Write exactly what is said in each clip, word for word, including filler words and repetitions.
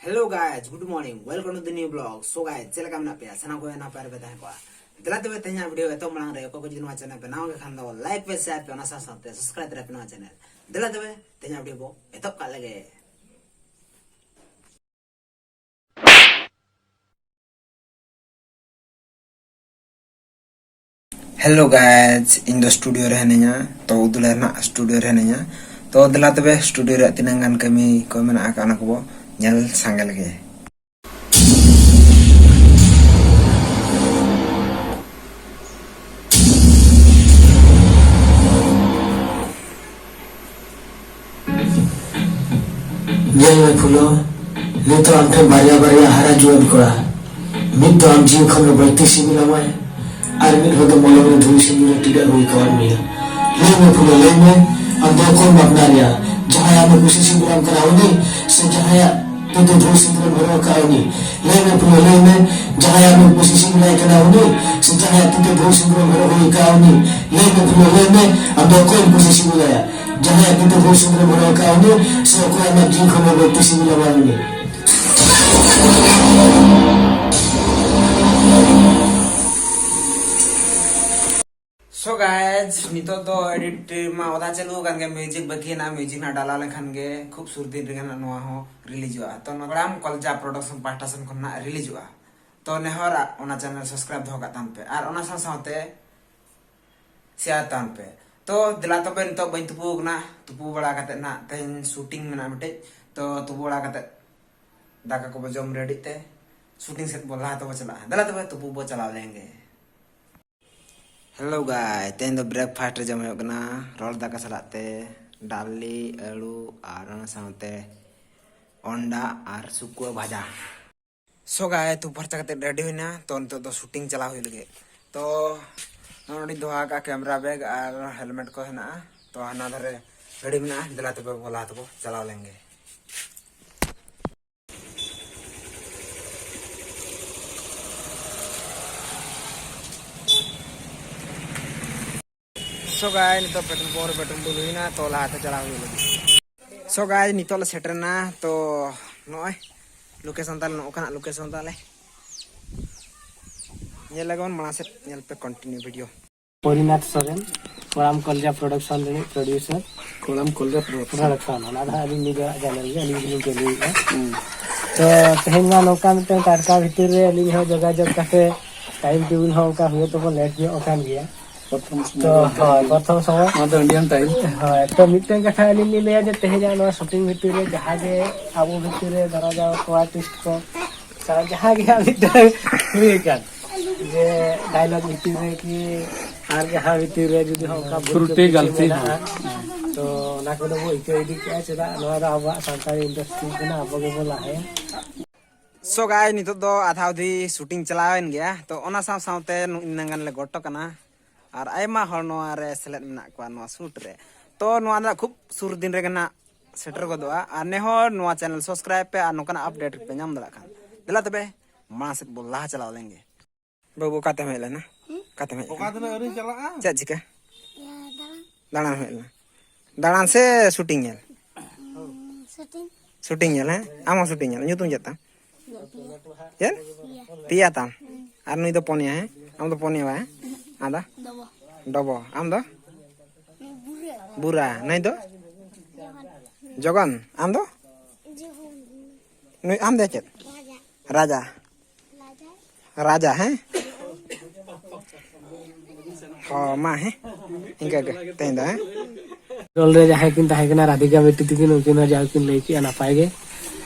Hello guys, good morning, welcome to the new vlog. So guys, ᱪᱮᱫ ᱞᱮᱠᱟ ᱢᱮᱱᱟᱜ ᱯᱮᱭᱟ? ᱥᱟᱱᱟᱢ ᱠᱚᱜᱮ ᱱᱟᱯᱟᱭ ᱨᱮᱯᱮ ᱛᱟᱦᱮᱸ ᱠᱚᱜᱼᱟ᱾ ᱫᱮᱞᱟ ᱛᱚᱵᱮ ᱛᱮᱦᱮᱧᱟᱜ ᱵᱷᱤᱰᱤᱭᱳ ᱮᱛᱚᱦᱚᱵ ᱢᱟᱲᱟᱝ ᱨᱮ ᱚᱠᱚᱭ ᱠᱚ ᱡᱩᱫᱤ ᱱᱚᱣᱟ ᱪᱮᱱᱮᱞ ᱯᱮ ᱱᱟᱣᱟ ᱜᱮ ᱠᱷᱟᱱ ᱫᱚ ᱞᱟᱭᱤᱠ ᱯᱮ, ᱥᱮᱭᱟᱨ ᱯᱮ, ᱚᱱᱟ ᱥᱟᱶ ᱥᱟᱶᱛᱮ ᱥᱟᱵᱥᱠᱨᱟᱭᱤᱵ ᱫᱟᱲᱮᱭᱟᱜ ᱯᱮ ᱱᱚᱣᱟ ᱪᱮᱱᱮᱞ᱾ ᱫᱮᱞᱟ ᱛᱚᱵᱮ ᱛᱮᱦᱮᱧᱟᱜ ᱵᱷᱤᱰᱤᱭᱳ ᱵᱚ ᱮᱛᱚᱦᱚᱵ ᱠᱟᱜ ᱞᱮᱜᱮ᱾ Hello guys, ᱤᱧ ᱫᱚ ᱥᱴᱩᱰᱤᱭᱳ ᱨᱮ ᱦᱤᱱᱟᱹᱧᱟ᱾ ᱛᱚ ᱩᱫᱩᱞ ᱨᱮᱱᱟᱜ ᱥᱴᱩᱰᱤᱭᱳ ᱨᱮ ᱦᱤᱱᱟᱹᱧᱟ᱾ ᱛᱚ ᱫᱮᱞᱟ ᱛᱚᱵᱮ ᱥᱴᱩᱰᱤᱭᱳ ᱨᱮᱭᱟᱜ ᱛᱤᱱᱟᱹᱜ ᱜᱟᱱ ᱠᱟᱹᱢᱤ ᱠᱚ ᱢᱮᱱᱟᱜ ᱟᱠᱟᱫ, ᱚᱱᱟ ᱠᱚᱵᱚ ᱧᱮᱞ ᱥᱟᱸᱜᱮ ᱞᱮᱜᱮ᱾ ᱧᱮᱞ ᱢᱮ ᱯᱷᱩᱞᱳ, ᱱᱤᱛᱚᱜ ᱟᱢ ᱴᱷᱮᱱ ᱵᱟᱨᱭᱟ ᱵᱟᱨᱭᱟ ᱦᱟᱨᱟ ᱡᱩᱣᱟᱹᱱ ᱠᱚᱲᱟ, ᱢᱤᱫ ᱫᱚ ᱟᱢ ᱡᱤᱣᱤ ᱠᱷᱚᱱ ᱦᱚᱸ ᱵᱟᱹᱲᱛᱤ ᱥᱤᱵᱤᱞ ᱟᱢᱟᱭ, ᱟᱨ ᱢᱤᱫ ᱦᱚᱲ ᱫᱚ ᱢᱚᱞᱚᱝ ᱨᱮ ᱫᱷᱩᱲᱤ ᱥᱤᱸᱫᱩᱨ ᱨᱮ ᱴᱤᱰᱟᱹᱜ ᱦᱩᱭ ᱠᱟᱣᱟᱫ ᱢᱮᱭᱟ᱾ ᱞᱟᱹᱭ ᱢᱮ ᱯᱷᱩᱞᱳ, ᱞᱟᱹᱭ ᱢᱮ, ᱟᱢ ᱫᱚ ᱚᱠᱚᱭᱮᱢ ᱟᱯᱱᱟᱨᱮᱭᱟ? ᱡᱟᱦᱟᱸᱭ ᱟᱢᱮ ᱠᱩᱥᱤ ᱥᱤᱵᱤᱞᱟᱢ ᱠᱟᱱᱟ ᱩᱱᱤ, ᱥᱮ ᱡᱟᱦᱟᱸᱭᱟᱜ ᱛᱤ ᱛᱮ ᱫᱷᱩᱲᱤ ᱥᱤᱸᱫᱩᱨᱮᱢ ᱦᱚᱨᱚᱜ ᱟᱠᱟᱫ ᱩᱱᱤ? ᱞᱟᱹᱭ ᱢᱮ ᱯᱷᱩᱞᱳ, ᱞᱟᱹᱭ ᱢᱮ, ᱡᱟᱦᱟᱸᱭᱟᱜ ᱟᱢᱮ ᱠᱩᱥᱤ ᱥᱤᱵᱤᱞᱟᱭ ᱠᱟᱱᱟ ᱩᱱᱤ, ᱥᱮ ᱡᱟᱦᱟᱸᱭᱟᱜ ᱛᱤ ᱛᱮ ᱫᱷᱩᱲᱤ ᱥᱤᱸᱫᱩᱨᱮᱢ ᱦᱚᱨᱚᱜ ᱦᱩᱭ ᱟᱠᱟᱫ ᱩᱱᱤ? ᱞᱟᱹᱭ ᱢᱮ ᱯᱷᱩᱞᱳ, ᱞᱟᱹᱭ ᱢᱮ, ᱟᱢ ᱫᱚ ᱚᱠᱚᱭᱮᱢ ᱠᱩᱥᱤ ᱥᱤᱵᱤᱞᱟᱭᱟ? ᱡᱟᱦᱟᱸᱭᱟᱜ ᱛᱤ ᱛᱮ ᱫᱷᱩᱲᱤ ᱥᱤᱸᱫᱩᱨᱮᱢ ᱦᱚᱨᱚᱜ ᱟᱠᱟᱫ ᱩᱱᱤ, ᱥᱮ ᱚᱠᱚᱭ ᱟᱢᱟᱜ ᱡᱤᱣᱤ ᱠᱷᱚᱱ ᱦᱚᱸ ᱵᱟᱹᱲᱛᱤ ᱥᱤᱵᱤᱞᱟᱢᱟ ᱩᱱᱤ? So guys, ᱱᱤᱛᱚᱜ ᱫᱚ ᱮᱰᱤᱴ ᱢᱟ ᱚᱫᱟ ᱪᱟᱹᱞᱩ ᱟᱠᱟᱱ ᱜᱮ, ᱢᱤᱣᱡᱤᱠ ᱵᱟᱹᱠᱤ ᱦᱮᱱᱟᱜᱼᱟ᱾ ᱢᱤᱣᱡᱤᱠ ᱱᱟᱜ ᱰᱟᱞᱟᱣ ᱞᱮᱱᱠᱷᱟᱱ ᱜᱮ ᱠᱷᱩᱵ ᱥᱩᱨ ᱫᱤᱱ ᱨᱮᱜᱮ ᱱᱟᱜ ᱱᱚᱣᱟ ᱦᱚᱸ ᱨᱤᱞᱤᱡᱚᱜᱼᱟ᱾ ᱛᱚ ᱱᱚᱣᱟ ᱜᱚᱲᱟᱢ ᱠᱚᱞᱡᱟ ᱯᱨᱚᱰᱟᱠᱥᱚᱱ ᱯᱟᱦᱴᱟ ᱥᱮᱱ ᱠᱷᱚᱱ ᱱᱟᱜ ᱨᱤᱞᱤᱡᱚᱜᱼᱟ᱾ ᱛᱚ ᱱᱮᱦᱚᱨ ᱚᱱᱟ ᱪᱮᱱᱮᱞ ᱥᱟᱵᱥᱠᱨᱟᱭᱤᱵ ᱫᱚᱦᱚ ᱠᱟᱜ ᱛᱟᱢ ᱯᱮ ᱟᱨ ᱚᱱᱟ ᱥᱟᱶ ᱥᱟᱶᱛᱮ ᱥᱮᱭᱟᱨ ᱛᱟᱢ ᱯᱮ᱾ ᱛᱚ ᱫᱮᱞᱟ ᱛᱚᱵᱮ, ᱱᱤᱛᱚᱜ ᱵᱟᱹᱧ ᱛᱩᱯᱩ ᱟᱠᱟᱱᱟ, ᱛᱩᱯᱩ ᱵᱟᱲᱟ ᱠᱟᱛᱮ ᱱᱟᱜ ᱛᱮᱦᱮᱧ ᱥᱩᱴᱤᱝ ᱢᱮᱱᱟᱜᱼᱟ ᱢᱤᱫᱴᱮᱡ᱾ ᱛᱚ ᱛᱩᱯᱩ ᱵᱟᱲᱟ ᱠᱟᱛᱮ ᱫᱟᱠᱟ ᱠᱚᱵᱚ ᱡᱚᱢ ᱨᱮᱰᱤ ᱛᱮ ᱥᱩᱴᱤᱝ ᱥᱮᱫ ᱵᱚ ᱞᱟᱦᱟ ᱛᱮᱵᱚ ᱪᱟᱞᱟᱜᱼᱟ᱾ ᱫᱮᱞᱟ ᱛᱚᱵᱮ ᱛᱩᱯᱩ ᱵᱚ ᱪᱟᱞᱟᱣ ᱞᱮᱱ ᱜᱮ᱾ Hello guys, ᱛᱮᱦᱮᱧ ᱫᱚ ᱵᱨᱮᱠᱯᱷᱟᱥᱴ ᱨᱮ ᱡᱚᱢ ᱦᱩᱭᱩᱜ ᱠᱟᱱᱟ ᱨᱚᱦᱚᱲ ᱫᱟᱠᱟ ᱥᱟᱞᱟᱜ ᱛᱮ ᱰᱟᱞᱤ, ᱟᱹᱞᱩ ᱟᱨ ᱚᱱᱟ ᱥᱟᱶᱛᱮ ᱚᱱᱰᱟ ᱟᱨ ᱥᱩᱠᱩᱣᱟᱹ ᱵᱷᱟᱡᱟ᱾ So guys, ᱛᱩᱯᱩ ᱯᱷᱟᱨᱪᱟ ᱠᱟᱛᱮ ᱨᱮᱰᱤ ᱦᱩᱭᱱᱟ᱾ ᱛᱚ ᱱᱤᱛᱚᱜ ᱫᱚ ᱥᱩᱴᱤᱝ ᱪᱟᱞᱟᱣ ᱦᱩᱭᱩᱜ ᱞᱟᱹᱜᱤᱫ᱾ ᱛᱚ ᱱᱚᱰᱮᱧ ᱫᱚᱦᱚ ᱟᱠᱟᱫ ᱠᱮᱢᱮᱨᱟ ᱵᱮᱜᱽ ᱟᱨ ᱦᱮᱞᱢᱮᱴ ᱠᱚ ᱦᱮᱱᱟᱜᱼᱟ᱾ ᱛᱚ ᱦᱟᱱᱟ ᱫᱷᱟᱨᱮ ᱜᱟᱹᱰᱤ ᱢᱮᱱᱟᱜᱼᱟ, ᱫᱮᱞᱟ ᱛᱚᱵᱮ ᱵᱚ ᱞᱟᱦᱟ ᱛᱮᱵᱚ ᱪᱟᱞᱟᱣ ᱞᱮᱱ ᱜᱮ᱾ So guys, ᱱᱤᱛᱚᱜ ᱯᱮᱴᱨᱳᱞ ᱯᱟᱢᱯ ᱨᱮ ᱯᱮᱴᱨᱳᱞ ᱫᱩᱞ ᱦᱩᱭᱱᱟ, ᱛᱚ ᱞᱟᱦᱟᱛᱮ ᱪᱟᱞᱟᱣ ᱦᱩᱭᱩᱜ ᱞᱟᱹᱜᱤᱫ᱾ So guys, ᱱᱤᱛᱚᱜ ᱞᱮ ᱥᱮᱴᱮᱨᱱᱟ, ᱛᱚ ᱱᱚᱜᱼᱚᱭ ᱞᱳᱠᱮᱥᱚᱱ ᱛᱟᱞᱮ ᱱᱚᱜᱼᱚ ᱱᱚᱝᱠᱟᱱᱟᱜ ᱞᱳᱠᱮᱥᱚᱱ ᱛᱟᱞᱮ᱾ ᱧᱮᱞ ᱞᱮᱜᱮ ᱵᱚᱱ ᱢᱟᱲᱟᱝ ᱥᱮᱫ, ᱧᱮᱞ ᱯᱮ ᱠᱚᱱᱴᱤᱱᱤᱭᱩ ᱵᱷᱤᱰᱤᱭᱳ᱾ ᱯᱚᱨᱤᱱᱟᱛᱷ ᱥᱚᱨᱮᱱ, ᱠᱚᱲᱟᱢ ᱠᱚᱞᱡᱟ ᱯᱨᱚᱰᱟᱠᱥᱚᱱ ᱨᱤᱱᱤᱡ ᱯᱨᱚᱰᱭᱩᱥᱟᱨ᱾ ᱠᱚᱲᱟᱢ ᱠᱚᱞᱡᱟ ᱯᱨᱚᱰᱟᱠᱥᱚᱱ᱾ ᱯᱨᱚᱰᱟᱠᱥᱚᱱ, ᱚᱱᱟ ᱫᱚ ᱦᱟᱸᱜ ᱟᱹᱞᱤᱧ ᱱᱤᱡᱮᱨᱟᱜ ᱪᱮᱱᱮᱞ ᱜᱮ, ᱟᱹᱞᱤᱧ ᱜᱮᱞᱤᱧ ᱪᱟᱹᱞᱩᱭᱮᱫᱼᱟ᱾ ᱦᱩᱸ᱾ ᱛᱚ ᱛᱮᱦᱮᱧ ᱢᱟ ᱱᱚᱝᱠᱟ ᱢᱤᱫᱴᱮᱱ ᱴᱟᱴᱠᱟ ᱵᱷᱤᱛᱤᱨ ᱨᱮ ᱟᱹᱞᱤᱧ ᱦᱚᱸ ᱡᱳᱜᱟᱡᱳᱜᱽ ᱠᱟᱛᱮ ᱴᱟᱭᱤᱢ ᱴᱮᱵᱤᱞ ᱦᱚᱸ ᱚᱱᱠᱟ ᱦᱩᱭᱩᱜ ᱛᱟᱵᱚᱱ ᱞᱮᱴ ᱧᱚᱜ ᱟᱠᱟᱱ ᱜᱮᱭᱟ᱾ ᱯᱨᱚᱛᱷᱚᱢ ᱥᱚᱢᱚᱭ ᱛᱚ, ᱫᱚ ᱚᱱᱠᱟ ᱦᱳᱭ, ᱜᱮ᱾ ᱯᱨᱚᱛᱷᱚᱢ ᱥᱚᱢᱚᱭ᱾ ᱱᱚᱣᱟ ᱫᱚ ᱤᱱᱰᱤᱭᱟᱱ ᱴᱟᱭᱤᱢ᱾ ᱦᱳᱭ, ᱛᱚ ᱢᱤᱫᱴᱮᱱ ᱠᱟᱛᱷᱟ ᱟᱹᱞᱤᱧ ᱞᱤᱧ ᱞᱟᱹᱭᱟ ᱡᱮ ᱛᱮᱦᱮᱧᱟᱜ ᱱᱚᱣᱟ ᱥᱩᱴᱤᱝ ᱵᱷᱤᱛᱤᱨ ᱨᱮ ᱡᱟᱦᱟᱸ ᱜᱮ ᱟᱵᱚ ᱵᱷᱤᱛᱤᱨ ᱨᱮ ᱫᱷᱚᱨᱟ ᱡᱟᱣ ᱠᱚ ᱟᱨᱴᱤᱥᱴ ᱠᱚ ᱥᱟᱶ ᱡᱟᱦᱟᱸ ᱜᱮ ᱦᱟᱸᱜ ᱢᱤᱫᱴᱟᱝ ᱦᱩᱭ ᱟᱠᱟᱱ, ᱡᱮ ᱰᱟᱭᱞᱚᱜ ᱵᱷᱤᱛᱤᱨ ᱨᱮ ᱠᱤ ᱟᱨ ᱡᱟᱦᱟᱸ ᱵᱷᱤᱛᱤᱨ ᱨᱮ ᱡᱩᱫᱤ ᱦᱚᱸ ᱚᱱᱠᱟ ᱵᱷᱩᱞ ᱛᱨᱩᱴᱤ ᱪᱩᱠᱤ ᱜᱟᱞᱛᱤ ᱢᱮᱱᱟᱜᱼᱟ, ᱛᱚ ᱚᱱᱟ ᱠᱚᱫᱚ ᱵᱚ ᱟᱹᱭᱠᱟᱹᱣ ᱤᱫᱤ ᱠᱮᱜᱼᱟ᱾ ᱪᱮᱫᱟᱜ, ᱱᱚᱣᱟ ᱫᱚ ᱟᱵᱚᱣᱟᱜ ᱥᱟᱱᱛᱟᱲᱤ ᱤᱱᱰᱟᱥᱴᱨᱤ ᱠᱟᱱᱟ, ᱟᱵᱚ ᱜᱮᱵᱚ ᱞᱟᱦᱟᱭᱟ᱾ So guys, ᱱᱤᱛᱚᱜ ᱫᱚ ᱟᱫᱷᱟ ᱟᱣᱫᱷᱤ ᱥᱩᱴᱤᱝ ᱪᱟᱞᱟᱣᱮᱱ ᱜᱮᱭᱟ, ᱛᱚ ᱚᱱᱟ ᱥᱟᱶ ᱥᱟᱶᱛᱮ ᱱᱩᱭ ᱱᱟᱝᱜᱟᱱ ᱞᱮ ᱜᱚᱴᱚ ᱠᱟᱱᱟ᱾ ᱟᱨ ᱟᱭᱢᱟ ᱦᱚᱲ ᱱᱚᱣᱟ ᱨᱮ ᱥᱮᱞᱮᱫ ᱢᱮᱱᱟᱜ ᱠᱚᱣᱟ ᱱᱚᱣᱟ ᱥᱩᱴ ᱨᱮ᱾ ᱛᱚ ᱱᱚᱣᱟ ᱫᱚ ᱠᱷᱩᱵ ᱥᱩᱨ ᱫᱤᱱ ᱨᱮᱜᱮ ᱱᱟᱜ ᱥᱮᱴᱮᱨ ᱜᱚᱫᱚᱜᱼᱟ᱾ ᱟᱨ ᱱᱮ ᱦᱚᱲ ᱱᱚᱣᱟ ᱪᱮᱱᱮᱞ ᱥᱟᱵᱥᱠᱨᱟᱭᱤᱵ ᱯᱮ ᱟᱨ ᱱᱚᱝᱠᱟᱱᱟᱜ ᱟᱯᱰᱮᱴ ᱯᱮ ᱧᱟᱢ ᱫᱟᱲᱮᱭᱟᱜ ᱠᱷᱟᱱ᱾ ᱫᱮᱞᱟ ᱛᱚᱵᱮ ᱢᱟᱲᱟᱝ ᱥᱮᱫ ᱵᱚ ᱞᱟᱦᱟ ᱪᱟᱞᱟᱣ ᱞᱮᱱ ᱜᱮ᱾ ᱵᱟᱹᱵᱩ, ᱚᱠᱟ ᱛᱮᱢ ᱦᱮᱡ ᱞᱮᱱᱟ? ᱚᱠᱟ ᱛᱮᱢ ᱦᱮᱡ ᱚᱠᱟ ᱞᱮᱱᱟ? ᱛᱤᱱᱟᱹᱜ ᱟᱹᱣᱨᱤᱧ ᱪᱟᱞᱟᱜᱼᱟ? ᱪᱮᱫ ᱪᱤᱠᱟᱹ? ᱫᱟᱬᱟᱱ ᱦᱮᱡ ᱞᱮᱱᱟ᱾ ᱫᱟᱬᱟᱱ ᱥᱮ ᱥᱩᱴᱤᱝ ᱧᱮᱞ? ᱥᱩᱴᱤᱝ᱾ ᱥᱩᱴᱤᱝ ᱧᱮᱞ, ᱦᱮᱸ? ᱟᱢ ᱦᱚᱸ ᱥᱩᱴᱤᱝ ᱧᱮᱞ᱾ ᱧᱩᱛᱩᱢ ᱪᱮᱫ ᱛᱟᱢ? ᱪᱮᱫ? ᱯᱮᱭᱟ ᱛᱟᱢ? ᱟᱨ ᱱᱩᱭ ᱫᱚ ᱯᱚᱱᱭᱟ, ᱦᱮᱸ? ᱟᱢ ᱫᱚ ᱯᱚᱱᱭᱟ ᱵᱟ, ᱦᱮᱸ? ᱟᱢ ᱫᱚ? ᱰᱚᱵᱚ᱾ ᱟᱢ ᱫᱚ? ᱵᱩᱨᱟ᱾ ᱱᱩᱭ ᱫᱚ? ᱡᱚᱜᱚᱱ᱾ ᱟᱢ ᱫᱚ? ᱱᱩᱭ, ᱟᱢ ᱫᱚ ᱪᱮᱫ? ᱨᱟᱡᱟ᱾ ᱨᱟᱡᱟ, ᱦᱮᱸ? ᱦᱚᱸ, ᱢᱟ, ᱦᱮᱸ? ᱤᱱᱠᱟᱹ ᱜᱮ ᱛᱮᱦᱮᱧ ᱫᱚ, ᱦᱮᱸ? ᱨᱳᱞ ᱨᱮ ᱡᱟᱦᱟᱸᱭ ᱠᱤᱱ ᱛᱟᱦᱮᱸ ᱠᱟᱱᱟ, ᱨᱟᱫᱷᱤᱠᱟ ᱵᱤᱴᱤ ᱛᱟᱹᱠᱤᱱ, ᱩᱱᱠᱤᱱ ᱦᱚᱸ ᱡᱟᱣ ᱠᱤᱱ ᱞᱟᱹᱭ ᱠᱮᱜᱼᱟ ᱱᱟᱯᱟᱭ ᱜᱮ᱾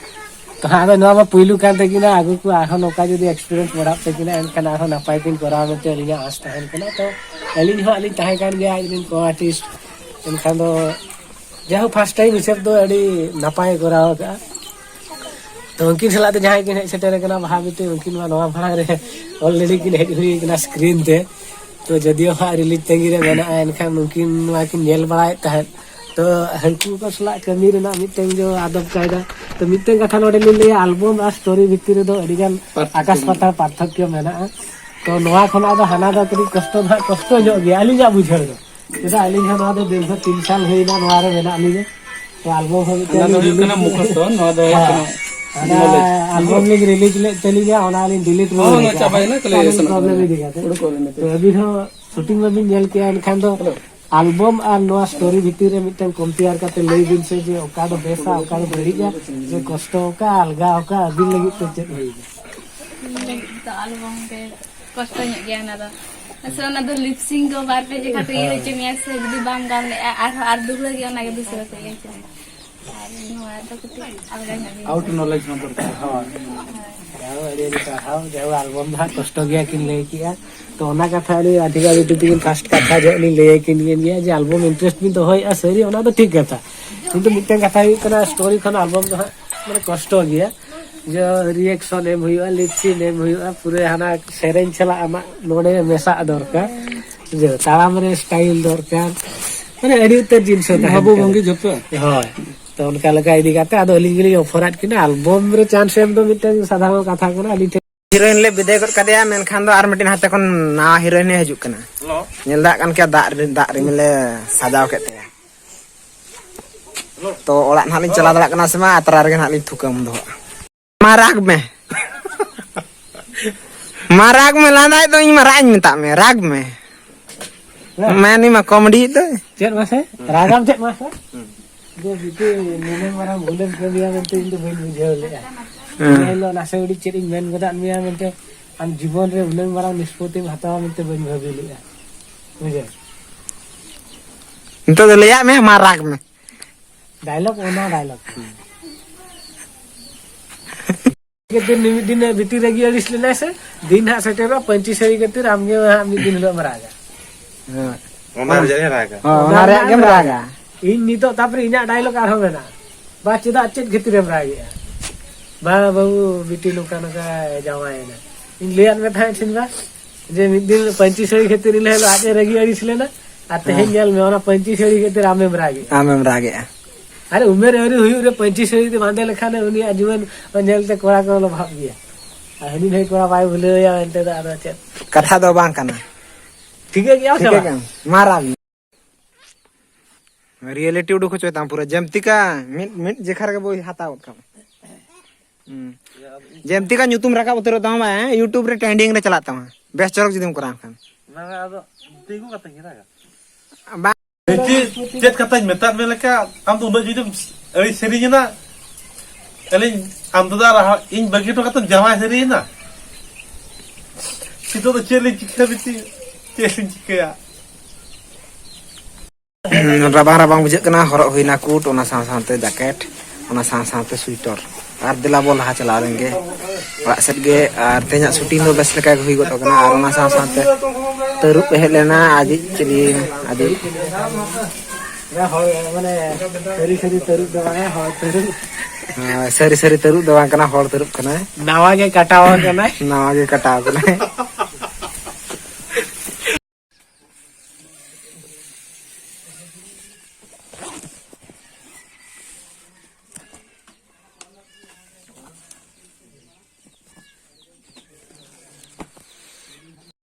ᱛᱚ ᱦᱟᱸᱜ ᱟᱫᱚ ᱱᱚᱣᱟ ᱢᱟ ᱯᱩᱭᱞᱩ ᱠᱟᱱ ᱛᱟᱹᱠᱤᱱᱟ, ᱟᱹᱜᱩ ᱠᱚ ᱟᱨᱦᱚᱸ ᱱᱚᱝᱠᱟ ᱡᱩᱫᱤ ᱮᱠᱥᱯᱤᱨᱤᱭᱮᱱᱥ ᱵᱟᱲᱦᱟᱜ ᱛᱟᱹᱠᱤᱱᱟ, ᱮᱱᱠᱷᱟᱱ ᱟᱨᱦᱚᱸ ᱱᱟᱯᱟᱭ ᱠᱤᱱ ᱠᱚᱨᱟᱣᱟ ᱢᱮᱱᱛᱮ ᱟᱹᱞᱤᱧᱟᱜ ᱟᱸᱥ ᱛᱟᱦᱮᱱ ᱠᱟᱱᱟ᱾ ᱛᱚ ᱟᱹᱞᱤᱧ ᱦᱚᱸ ᱟᱹᱞᱤᱧ ᱛᱟᱦᱮᱸ ᱠᱟᱱ ᱜᱮᱭᱟ ᱟᱡ ᱨᱮᱱ ᱠᱳ ᱟᱨᱴᱤᱥᱴ, ᱮᱱᱠᱷᱟᱱ ᱫᱚ ᱡᱟᱭᱦᱳᱠ, ᱯᱷᱟᱥᱴ ᱴᱟᱭᱤᱢ ᱦᱤᱥᱟᱹᱵ ᱫᱚ ᱟᱹᱰᱤ ᱱᱟᱯᱟᱭ ᱠᱚᱨᱟᱣ ᱟᱠᱟᱫᱼᱟ᱾ ᱛᱚ ᱩᱱᱠᱤᱱ ᱥᱟᱞᱟᱜ ᱛᱮ ᱡᱟᱦᱟᱸᱭ ᱠᱤᱱ ᱦᱮᱡ ᱥᱮᱴᱮᱨ ᱟᱠᱟᱱᱟ, ᱵᱟᱦᱟ ᱵᱤᱴᱤ, ᱩᱱᱠᱤᱱ ᱢᱟ ᱱᱚᱣᱟ ᱢᱟᱲᱟᱝ ᱨᱮ ᱚᱞᱨᱮᱰᱤ ᱠᱤᱱ ᱦᱮᱡ ᱦᱩᱭ ᱟᱠᱟᱱᱟ ᱥᱠᱨᱤᱱ ᱛᱮ᱾ ᱛᱚ ᱡᱚᱫᱤᱭᱳ ᱦᱟᱸᱜ ᱨᱤᱞᱤᱡᱽ ᱛᱟᱺᱜᱤ ᱨᱮ ᱢᱮᱱᱟᱜᱼᱟ, ᱮᱱᱠᱷᱟᱱ ᱩᱱᱠᱤᱱ ᱱᱚᱣᱟ ᱠᱤᱱ ᱧᱮᱞ ᱵᱟᱲᱟᱭᱮᱫ ᱛᱟᱦᱮᱸᱫ᱾ ᱛᱚ ᱦᱟᱹᱱᱠᱩ ᱠᱚ ᱥᱟᱞᱟᱜ ᱠᱟᱹᱢᱤ ᱨᱮᱱᱟᱜ ᱢᱤᱫᱴᱮᱱ ᱡᱚ ᱟᱫᱚᱵ ᱠᱟᱭᱫᱟ᱾ ᱛᱚ ᱢᱤᱫᱴᱮᱱ ᱠᱟᱛᱷᱟ ᱱᱚᱰᱮ ᱞᱤᱧ ᱞᱟᱹᱭᱟ, ᱟᱞᱵᱚᱢ ᱟᱨ ᱥᱴᱳᱨᱤ ᱵᱷᱤᱛᱤᱨ ᱨᱮᱫᱚ ᱟᱹᱰᱤᱜᱟᱱ ᱯᱟᱨᱛᱷᱚᱠᱠᱚ ᱟᱠᱟᱥ ᱯᱟᱛᱟᱞ ᱯᱟᱨᱛᱷᱚᱠᱠᱚ ᱢᱮᱱᱟᱜᱼᱟ᱾ ᱛᱚ ᱱᱚᱣᱟ ᱠᱷᱚᱱᱟᱜ ᱫᱚ ᱦᱟᱱᱟ ᱫᱚ ᱠᱟᱹᱴᱤᱡ ᱠᱚᱥᱴᱚ ᱫᱚ ᱦᱟᱸᱜ ᱠᱚᱥᱴᱚ ᱧᱚᱜ ᱜᱮᱭᱟ ᱟᱹᱞᱤᱧᱟᱜ ᱵᱩᱡᱷᱟᱹᱣ ᱫᱚ᱾ ᱪᱮᱫᱟᱜ, ᱟᱹᱞᱤᱧ ᱦᱚᱸ ᱱᱚᱣᱟ ᱫᱚ ᱫᱤᱨᱜᱷᱚ ᱛᱤᱱ ᱥᱟᱞ ᱦᱩᱭᱱᱟ ᱱᱚᱣᱟ ᱨᱮ ᱢᱮᱱᱟᱜ ᱞᱤᱧᱟ᱾ ᱛᱚ ᱟᱞᱵᱚᱢ ᱦᱚᱸ ᱢᱤᱫᱴᱮᱱ ᱦᱟᱱᱟ ᱫᱚ ᱞᱤᱧ ᱦᱩᱭᱩᱜ ᱠᱟᱱᱟ ᱨᱤᱞᱤᱡᱽ ᱢᱩᱠᱷᱚᱥᱛᱚ, ᱱᱚᱣᱟ ᱫᱚ ᱦᱩᱭᱩᱜ ᱦᱮᱸ᱾ ᱠᱟᱱᱟ ᱚᱱᱟ ᱟᱞᱵᱚᱢ ᱞᱤᱧ ᱨᱤᱞᱤᱡᱽ ᱞᱮᱫ ᱛᱟᱹᱞᱤᱧᱟ, ᱚᱱᱟ ᱞᱤᱧ ᱰᱤᱞᱤᱴ ᱦᱚᱸ, ᱨᱩᱣᱟᱹᱲ ᱚᱱᱟ ᱠᱮᱫᱟ᱾ ᱪᱟᱵᱟᱭᱮᱱᱟ, ᱠᱷᱟᱹᱞᱤ ᱯᱨᱚᱵᱞᱮᱢ ᱤᱫᱤ ᱠᱟᱛᱮ᱾ ᱦᱩᱲᱩ ᱠᱚ ᱟᱹᱞᱤᱧ ᱛᱚ ᱟᱹᱵᱤᱱ ᱦᱚᱸ ᱥᱩᱴᱤᱝ ᱢᱟᱵᱤᱱ ᱧᱮᱞ ᱠᱮᱜᱼᱟ, ᱮᱱᱠᱷᱟᱱ ᱫᱚ ᱟᱞᱵᱚᱢ ᱟᱨ ᱱᱚᱣᱟ ᱥᱴᱳᱨᱤ ᱵᱷᱤᱛᱤᱨ ᱨᱮ ᱢᱤᱫᱴᱟᱝ ᱠᱚᱢᱯᱮᱭᱟᱨ ᱠᱟᱛᱮ ᱞᱟᱹᱭ ᱵᱤᱱ ᱥᱮ, ᱡᱮ ᱚᱠᱟ ᱫᱚ ᱵᱮᱥᱟ, ᱚᱠᱟ ᱫᱚ ᱵᱟᱹᱲᱤᱡᱼᱟ, ᱡᱮ ᱠᱚᱥᱴᱚ ᱚᱠᱟ, ᱟᱞᱜᱟ ᱚᱠᱟ, ᱟᱹᱵᱤᱱ ᱞᱟᱹᱜᱤᱫ ᱛᱮ ᱪᱮᱫ ᱦᱩᱭᱱᱟ? ᱤᱧ ᱞᱟᱹᱜᱤᱫ ᱫᱚ ᱟᱞᱵᱚᱢ ᱜᱮ ᱠᱚᱥᱴᱚ ᱧᱚᱜ ᱜᱮᱭᱟ ᱚᱱᱟ ᱫᱚ᱾ ᱥᱮ ᱚᱱᱟ ᱫᱚ ᱞᱤᱯᱥᱤᱝ ᱠᱚ ᱵᱟᱨ ᱯᱮ ᱡᱟᱭᱜᱟ ᱛᱮ ᱤᱭᱟᱹ ᱦᱚᱪᱚ ᱢᱮᱭᱟ ᱥᱮ, ᱡᱩᱫᱤ ᱵᱟᱢ ᱜᱟᱱ ᱞᱮᱜᱼᱟ ᱟᱨᱦᱚᱸ ᱟᱨ ᱫᱩᱦᱲᱟᱹ ᱜᱮ ᱚᱱᱟ ᱜᱮ ᱫᱩᱥᱨᱟᱹ ᱛᱮ ᱤᱭᱟᱹ ᱦᱚᱪᱚ ᱢᱮᱭᱟ᱾ ᱟᱨ ᱱᱚᱣᱟ ᱫᱚ ᱠᱟᱹᱴᱤᱡ ᱟᱞᱜᱟ ᱧᱚᱜ ᱜᱮᱭᱟ᱾ ᱟᱣᱩᱴ ᱱᱚᱞᱮᱡᱽ ᱦᱚᱸ ᱫᱚᱨᱠᱟᱨ᱾ ᱦᱳᱭ᱾ ᱡᱟᱦᱳ, ᱟᱹᱰᱤ ᱟᱹᱰᱤ ᱥᱟᱨᱦᱟᱣ᱾ ᱡᱟᱦᱳ, ᱟᱞᱵᱚᱢ ᱫᱚ ᱦᱟᱸᱜ ᱠᱚᱥᱴᱚ ᱜᱮᱭᱟ ᱠᱤᱱ ᱞᱟᱹᱭ ᱠᱮᱜᱼᱟ᱾ ᱛᱚ, ᱚᱱᱟ ᱠᱟᱛᱷᱟ ᱟᱹᱞᱤᱧ ᱟᱹᱰᱤ ᱜᱟᱱ ᱡᱩᱫᱤ ᱵᱤᱱ ᱯᱷᱟᱥᱴ ᱠᱟᱛᱷᱟ ᱡᱚᱦᱚᱜ ᱞᱤᱧ ᱞᱟᱹᱭ ᱟᱹᱠᱤᱱ ᱜᱮᱭᱟ ᱡᱮ ᱟᱞᱵᱚᱢ ᱤᱱᱴᱟᱨᱮᱥᱴ ᱵᱤᱱ ᱫᱚᱦᱚᱭᱮᱫᱼᱟ, ᱥᱟᱹᱨᱤ, ᱚᱱᱟ ᱫᱚ ᱴᱷᱤᱠ ᱠᱟᱛᱷᱟ᱾ ᱠᱤᱱᱛᱩ ᱢᱤᱫᱴᱮᱱ ᱠᱟᱛᱷᱟ ᱦᱩᱭᱩᱜ ᱠᱟᱱᱟ, ᱥᱴᱳᱨᱤ ᱠᱷᱚᱱ ᱟᱞᱵᱚᱢ ᱫᱚ ᱦᱟᱸᱜ ᱢᱟᱱᱮ ᱠᱚᱥᱴᱚ ᱜᱮᱭᱟ᱾ ᱡᱮ ᱨᱤᱭᱮᱠᱥᱚᱱ ᱮᱢ ᱦᱩᱭᱩᱜᱼᱟ, ᱞᱤᱯᱥᱤᱝ ᱮᱢ ᱦᱩᱭᱩᱜᱼᱟ, ᱯᱩᱨᱟᱹ ᱦᱟᱱᱟ ᱥᱮᱨᱮᱧ ᱥᱟᱞᱟᱜ ᱟᱢᱟᱜ ᱱᱚᱰᱮ ᱢᱮᱥᱟᱜ ᱫᱚᱨᱠᱟᱨ, ᱡᱮ ᱛᱟᱲᱟᱢ ᱨᱮ ᱥᱴᱟᱭᱤᱞ ᱫᱚᱨᱠᱟᱨ, ᱢᱟᱱᱮ ᱟᱹᱰᱤ ᱩᱛᱟᱹᱨ ᱡᱤᱱᱤᱥ ᱦᱚᱸ ᱛᱟᱦᱮᱱ ᱵᱷᱟᱵᱚ ᱠᱟᱱᱟ᱾ ᱵᱷᱚᱝᱜᱤ ᱡᱷᱚᱛᱚ᱾ ᱦᱳᱭ, ᱛᱚ ᱚᱱᱠᱟ ᱞᱮᱠᱟ ᱤᱫᱤ ᱠᱟᱛᱮ ᱟᱫᱚ ᱟᱹᱞᱤᱧ ᱜᱮᱞᱤᱧ ᱚᱯᱷᱟᱨᱟᱫ ᱠᱤᱱᱟ ᱟᱞᱵᱚᱢ ᱨᱮ ᱪᱟᱱᱥ ᱮᱢ ᱫᱚ ᱢᱤᱫᱴᱟᱝ ᱥᱟᱫᱷᱟᱨᱚᱱ ᱠᱟᱛᱷᱟ ᱠᱟᱱᱟ᱾ ᱟᱹᱞᱤᱧ ᱴᱷᱮᱱ ᱦᱤᱨᱳᱭᱤᱱ ᱞᱮ ᱵᱤᱫᱟᱹᱭ ᱜᱚᱫ ᱠᱟᱫᱮᱭᱟ, ᱢᱮᱱᱠᱷᱟᱱ ᱫᱚ ᱟᱨ ᱢᱤᱫᱴᱮᱱ ᱦᱟᱛᱮ ᱠᱷᱚᱱ ᱱᱟᱣᱟ ᱦᱤᱨᱳᱭᱤᱱ ᱮ ᱦᱤᱡᱩᱜ ᱠᱟᱱᱟ᱾ ᱧᱮᱞ ᱫᱟᱲᱮᱭᱟᱜ ᱠᱟᱱ ᱜᱮᱭᱟ, ᱫᱟᱜ ᱨᱤ-, ᱫᱟᱜ ᱨᱤᱢᱤᱞ ᱮ ᱥᱟᱡᱟᱣ ᱠᱮᱫ ᱛᱟᱭᱟ᱾ ᱛᱚ ᱚᱲᱟᱜ ᱱᱟᱦᱟᱜ ᱞᱤᱧ ᱪᱟᱞᱟᱣ ᱫᱟᱲᱮᱭᱟᱜ ᱠᱟᱱᱟ ᱥᱮ ᱵᱟᱝ, ᱟᱛᱨᱟ ᱨᱮᱜᱮ ᱱᱟᱦᱟᱜ ᱞᱤᱧ ᱛᱷᱩᱠᱟᱹᱢ ᱫᱚ ᱦᱟᱸᱜ᱾ ᱢᱟ ᱨᱟᱜᱽ ᱢᱮ᱾ ᱢᱟ ᱨᱟᱜᱽ ᱢᱮ, ᱞᱟᱸᱫᱟᱭᱮᱫ ᱫᱚ ᱤᱧ ᱢᱟ ᱨᱟᱜ ᱤᱧ ᱢᱮᱛᱟᱜ ᱢᱮ, ᱨᱟᱜᱽ ᱢᱮ᱾ ᱦᱮᱸ᱾ ᱢᱟ ᱱᱩᱭ ᱢᱟ ᱠᱚᱢᱮᱰᱤ ᱫᱚᱭ᱾ ᱪᱮᱫ ᱢᱟᱥᱮ? ᱨᱟᱜᱟᱢ ᱪᱮᱫ ᱢᱟᱥᱮ? ᱡᱮ ᱵᱤᱴᱤ ᱱᱩᱱᱟᱹᱜ ᱢᱟᱨᱟᱝ ᱵᱷᱩᱞᱮᱢ ᱠᱟᱹᱢᱤᱭᱟ ᱢᱮᱱᱛᱮ ᱤᱧ ᱫᱚ ᱵᱟᱹᱧ ᱵᱩᱡᱷᱟᱹᱣ ᱞᱮᱫᱼᱟ᱾ ᱦᱮᱸ᱾ ᱤᱱᱟᱹ ᱦᱤᱞᱳᱜ ᱱᱟᱥᱮ ᱦᱩᱰᱤᱧ ᱪᱮᱫ ᱤᱧ ᱢᱮᱱ ᱜᱚᱫᱟᱜ ᱢᱮᱭᱟ ᱢᱮᱱᱛᱮ, ᱟᱢ ᱡᱤᱵᱚᱱ ᱨᱮ ᱩᱱᱟᱹᱜ ᱢᱟᱨᱟᱝ ᱱᱤᱥᱯᱚᱛᱤᱢ ᱦᱟᱛᱟᱣᱟ ᱢᱮᱱᱛᱮ ᱵᱟᱹᱧ ᱵᱷᱟᱹᱵᱤ ᱞᱮᱫᱼᱟ᱾ ᱵᱩᱡᱷᱟᱹᱣ? ᱱᱤᱛᱚᱜ ᱫᱚ ᱞᱟᱹᱭᱟᱜ ᱢᱮ, ᱢᱟ ᱨᱟᱜᱽ ᱢᱮ᱾ ᱰᱟᱭᱞᱚᱜ ᱚᱱᱟ ᱰᱟᱭᱞᱚᱜ᱾ ᱠᱷᱟᱹᱛᱤᱨ ᱢᱤᱢᱤᱫ ᱫᱤᱱ ᱵᱤᱴᱤ ᱨᱟᱹᱜᱤ ᱟᱹᱲᱤᱥ ᱞᱮᱱᱟᱭ ᱥᱮ, ᱫᱤᱱ ᱦᱟᱸᱜ ᱥᱮᱴᱮᱨᱚᱜᱼᱟ, ᱯᱟᱹᱧᱪᱤ ᱥᱟᱹᱲᱤ ᱠᱷᱟᱹᱛᱤᱨ ᱟᱢᱜᱮ ᱦᱟᱸᱜ ᱢᱤᱫ ᱫᱤᱱ ᱦᱤᱞᱳᱜ ᱮᱢ ᱨᱟᱜᱟ᱾ ᱦᱮᱸ᱾ ᱚᱱᱟ ᱨᱮᱭᱟᱜ ᱮ ᱨᱟᱜᱟ᱾ ᱦᱚᱸ, ᱚᱱᱟ ᱚᱱᱟ ᱨᱮᱭᱟᱜ ᱨᱮᱱᱟᱜ ᱜᱮᱢ ᱮᱢ ᱨᱟᱜᱟ᱾ ᱨᱟᱜᱟ᱾ ᱤᱧ ᱱᱤᱛᱚᱜ ᱛᱟᱯᱚᱨᱮ ᱤᱧᱟᱹᱜ ᱰᱟᱭᱞᱚᱜ ᱟᱨᱦᱚᱸ ᱢᱮᱱᱟᱜᱼᱟ, "ᱵᱟ, ᱪᱮᱫᱟᱜ, ᱪᱮᱫ ᱠᱷᱟᱹᱛᱤᱨᱮᱢ ᱨᱟᱜᱮᱜᱼᱟ? ᱵᱟ, ᱵᱟᱹᱵᱩ, ᱵᱤᱴᱤ ᱱᱚᱝᱠᱟ ᱱᱚᱝᱠᱟ ᱡᱟᱶᱟᱭᱮᱱᱟ᱾ ᱤᱧ ᱞᱟᱹᱭᱟᱫ ᱢᱮ ᱛᱟᱦᱮᱸᱫ ᱥᱮ ᱵᱟ, ᱡᱮ ᱢᱤᱫ ᱫᱤᱱ ᱯᱟᱹᱧᱪᱤ ᱥᱟᱹᱲᱤ ᱠᱷᱟᱹᱛᱤᱨ ᱤᱱᱟᱹ ᱦᱤᱞᱳᱜ ᱟᱡ ᱮ ᱨᱟᱹᱜᱤ ᱟᱹᱲᱤᱥ ᱞᱮᱱᱟ, ᱟᱨ ᱛᱮᱦᱮᱧ ᱦᱮᱸ᱾ ᱧᱮᱞ ᱢᱮ, ᱚᱱᱟ ᱯᱟᱹᱧᱪᱤ ᱥᱟᱹᱲᱤ ᱠᱷᱟᱹᱛᱤᱨ ᱟᱢᱮᱢ ᱨᱟᱜᱮᱜᱼᱟ᱾" ᱟᱢᱮᱢ ᱨᱟᱜᱮᱜᱼᱟ᱾ ᱟᱨᱮ, ᱩᱢᱮᱨ ᱟᱹᱣᱨᱤ ᱦᱩᱭᱩᱜ ᱨᱮ ᱯᱟᱹᱧᱪᱤ ᱥᱟᱹᱲᱤ ᱛᱮ ᱵᱟᱸᱫᱮ ᱞᱮᱠᱷᱟᱱ ᱩᱱᱤᱭᱟᱜ ᱡᱩᱣᱟᱹᱱ ᱧᱮᱞᱛᱮ ᱠᱚᱲᱟ ᱠᱚ ᱞᱚᱵᱷᱟᱜ ᱜᱮᱭᱟ᱾ ᱟᱨ ᱦᱟᱹᱱᱤ ᱱᱟᱹᱭ ᱠᱚᱲᱟ ᱵᱟᱭ ᱵᱷᱩᱞᱟᱹᱣ ᱮᱭᱟ ᱢᱮᱱᱛᱮ ᱫᱚ ᱟᱫᱚ ᱪᱮᱫ? ᱠᱟᱛᱷᱟ ᱫᱚ ᱵᱟᱝ ᱠᱟᱱᱟ᱾ ᱴᱷᱤᱠᱟᱹ ᱜᱮᱭᱟᱢ ᱥᱮ ᱴᱷᱤᱠᱟᱹ ᱵᱟᱝ? ᱜᱮᱭᱟᱢ᱾ ᱢᱟᱨᱟᱝ᱾ ᱨᱤᱭᱮᱞᱤᱴᱤ ᱩᱰᱩᱠ ᱦᱚᱪᱚᱭ ᱛᱟᱢ ᱯᱩᱨᱟᱹ᱾ ᱡᱮᱢᱛᱤᱠᱟ ᱢᱤᱫ, ᱢᱤᱫ ᱡᱮᱠᱷᱟ ᱨᱮᱜᱮ ᱵᱳᱭ ᱦᱟᱛᱟᱣ ᱜᱚᱫ ᱠᱟᱜ ᱢᱮ᱾ ᱦᱩᱸ᱾ ᱡᱮᱢᱛᱤ ᱠᱟ ᱧᱩᱛᱩᱢ ᱨᱟᱠᱟᱵ ᱩᱛᱟᱹᱨᱚᱜ ᱛᱟᱢᱟ ᱵᱟᱝ, YouTube ᱨᱮ trending ᱨᱮ ᱪᱟᱞᱟᱜ ᱛᱟᱢᱟ, ᱵᱮᱥ ᱪᱚᱨᱚᱠ ᱡᱩᱫᱤᱢ ᱠᱚᱨᱟᱣ ᱠᱷᱟᱱ᱾ ᱚᱱᱟ ᱟᱫᱚ ᱛᱤᱸᱜᱩ ᱠᱟᱛᱮ ᱜᱮ ᱨᱟᱜᱟ᱾ ᱵᱟᱝ᱾ ᱪᱮᱫ, ᱪᱮᱫ ᱠᱟᱛᱷᱟᱧ ᱢᱮᱛᱟᱫ ᱢᱮ ᱞᱮᱠᱟ, ᱟᱢ ᱫᱚ ᱩᱱᱟᱹᱜ ᱡᱩᱫᱤᱢ ᱟᱹᱲᱤ ᱥᱮᱨᱮᱧ ᱮᱱᱟ, ᱟᱹᱞᱤᱧ ᱟᱢ ᱫᱟᱫᱟ ᱟᱨ ᱤᱧ ᱵᱟᱹᱜᱤ ᱦᱚᱴᱚ ᱠᱟᱛᱮᱢ ᱡᱟᱶᱟᱭ ᱥᱟᱹᱨᱤᱭᱮᱱᱟ᱾ ᱱᱤᱛᱚᱜ ᱫᱚ ᱪᱮᱫ ᱞᱤᱧ ᱪᱤᱠᱟᱹᱭᱟ ᱵᱤᱴᱤ? ᱪᱮᱫ ᱞᱤᱧ ᱪᱤᱠᱟᱹᱭᱟ? ᱨᱟᱵᱟᱝ ᱨᱟᱵᱟᱝ ᱵᱩᱡᱷᱟᱹᱜ ᱠᱟᱱᱟ, ᱦᱚᱨᱚᱜ ᱦᱩᱭᱱᱟ ᱠᱳᱴ, ᱚᱱᱟ ᱥᱟᱶ ᱥᱟᱶᱛᱮ ᱡᱟᱠᱮᱴ, ᱚᱱᱟ ᱥᱟᱶ ᱥᱟᱶᱛᱮ ᱥᱩᱭᱴᱟᱨ᱾ ᱟᱨ ᱫᱮᱞᱟ ᱵᱚ ᱞᱟᱦᱟ ᱪᱟᱞᱟᱣ ᱞᱮᱱ ᱜᱮ ᱚᱲᱟᱜ ᱥᱮᱫ ᱜᱮ᱾ ᱟᱨ ᱛᱮᱦᱮᱧᱟᱜ ᱥᱩᱴᱤᱝ ᱫᱚ ᱵᱮᱥ ᱞᱮᱠᱟ ᱜᱮ ᱦᱩᱭ ᱜᱚᱫ ᱠᱟᱱᱟ᱾ ᱟᱨ ᱚᱱᱟ ᱥᱟᱶ ᱥᱟᱶᱛᱮ ᱛᱟᱹᱨᱩᱵ ᱮ ᱦᱮᱡ ᱞᱮᱱᱟ, ᱟᱡᱤᱡ ᱪᱤᱞᱤ, ᱟᱡᱤᱡ ᱦᱚᱲ, ᱢᱟᱱᱮ, ᱥᱟᱹᱨᱤ ᱥᱟᱹᱨᱤ ᱛᱟᱹᱨᱩᱵ ᱫᱚ ᱵᱟᱝᱟ, ᱦᱚᱲ ᱛᱟᱹᱨᱩᱵ᱾ ᱦᱮᱸ, ᱥᱟᱹᱨᱤ ᱥᱟᱹᱨᱤ ᱛᱟᱹᱨᱩᱵ ᱫᱚ ᱵᱟᱝ ᱠᱟᱱᱟ, ᱦᱚᱲ ᱛᱟᱹᱨᱩᱵ ᱠᱟᱱᱟᱭ᱾ ᱱᱟᱣᱟ ᱜᱮ ᱠᱟᱴᱟᱣ ᱟᱠᱟᱱᱟᱭ᱾ ᱱᱟᱣᱟ ᱜᱮ ᱠᱟᱴᱟᱣ ᱠᱟᱱᱟᱭ᱾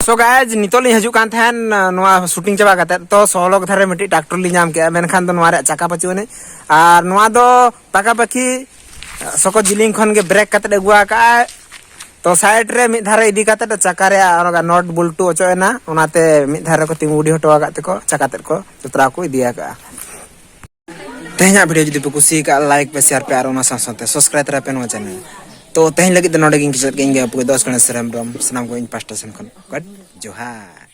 So guys, ᱱᱤᱛᱚᱜ ᱞᱤᱧ ᱦᱤᱡᱩᱜ ᱠᱟᱱ ᱛᱟᱦᱮᱸᱱ, ᱱᱚᱣᱟ ᱥᱩᱴᱤᱝ ᱪᱟᱵᱟ ᱠᱟᱛᱮᱫ, ᱛᱚ ᱥᱚᱲᱚᱠ ᱫᱷᱟᱨᱮ ᱢᱤᱫᱴᱤᱡ ᱴᱨᱟᱠᱴᱚᱨ ᱞᱤᱧ ᱧᱟᱢ ᱠᱮᱜᱼᱟ, ᱢᱮᱱᱠᱷᱟᱱ ᱫᱚ ᱱᱚᱣᱟ ᱨᱮᱭᱟᱜ ᱪᱟᱠᱟ ᱯᱟᱹᱪᱩᱜ ᱟᱹᱱᱤᱡ᱾ ᱟᱨ ᱱᱚᱣᱟ ᱫᱚ ᱯᱟᱠᱟ ᱯᱟᱠᱤ ᱥᱚᱠᱚ ᱡᱤᱞᱤᱧ ᱠᱷᱚᱱ ᱜᱮ ᱵᱨᱮᱠ ᱠᱟᱛᱮᱫ ᱟᱹᱜᱩ ᱟᱠᱟᱫᱼᱟᱭ᱾ ᱛᱚ ᱥᱟᱭᱤᱰ ᱨᱮ ᱢᱤᱫ ᱫᱷᱟᱨᱮ ᱤᱫᱤ ᱠᱟᱛᱮᱫ ᱪᱟᱠᱟ ᱨᱮᱭᱟᱜ ᱚᱱᱟ ᱱᱚᱴ ᱵᱚᱞᱴᱩ ᱚᱪᱚᱜ ᱮᱱᱟ, ᱚᱱᱟᱛᱮ ᱢᱤᱫ ᱫᱷᱟᱨᱮ ᱠᱚ ᱛᱤᱸᱜᱩ ᱜᱤᱰᱤ ᱦᱚᱴᱚ ᱟᱠᱟᱫ ᱛᱮᱠᱚ ᱪᱟᱠᱟ ᱛᱮᱫ ᱠᱚ ᱡᱚᱛᱨᱟ ᱠᱚ ᱤᱫᱤ ᱟᱠᱟᱫᱼᱟ᱾ ᱛᱮᱦᱮᱧᱟᱜ ᱵᱷᱤᱰᱤᱭᱳ ᱡᱩᱫᱤ ᱯᱮ ᱠᱩᱥᱤ ᱟᱠᱟᱫ, ᱞᱟᱭᱤᱠ ᱯᱮ, ᱥᱮᱭᱟᱨ ᱯᱮ ᱟᱨ ᱚᱱᱟ ᱥᱟᱶ ᱥᱟᱶᱛᱮ ᱥᱟᱵᱥᱠᱨᱟᱭᱤᱵ ᱛᱟᱨᱟ ᱯᱮ ᱱᱚᱣᱟ ᱪᱮᱱᱮᱞ᱾ ᱛᱚ ᱛᱮᱦᱮᱧ ᱞᱟᱹᱜᱤᱫ ᱫᱚ ᱱᱚᱰᱮ ᱜᱤᱧ ᱠᱮᱪᱮᱫ ᱠᱮᱫ ᱜᱮ, ᱟᱯᱮ ᱫᱚᱥ ᱜᱟᱱ ᱥᱟᱨᱦᱟᱣ ᱥᱟᱱᱟᱢ ᱠᱚ ᱤᱧ ᱯᱟᱥᱴᱟ ᱥᱮᱱ ᱠᱷᱚᱱ ᱜᱚᱰ ᱡᱚᱦᱟᱨ᱾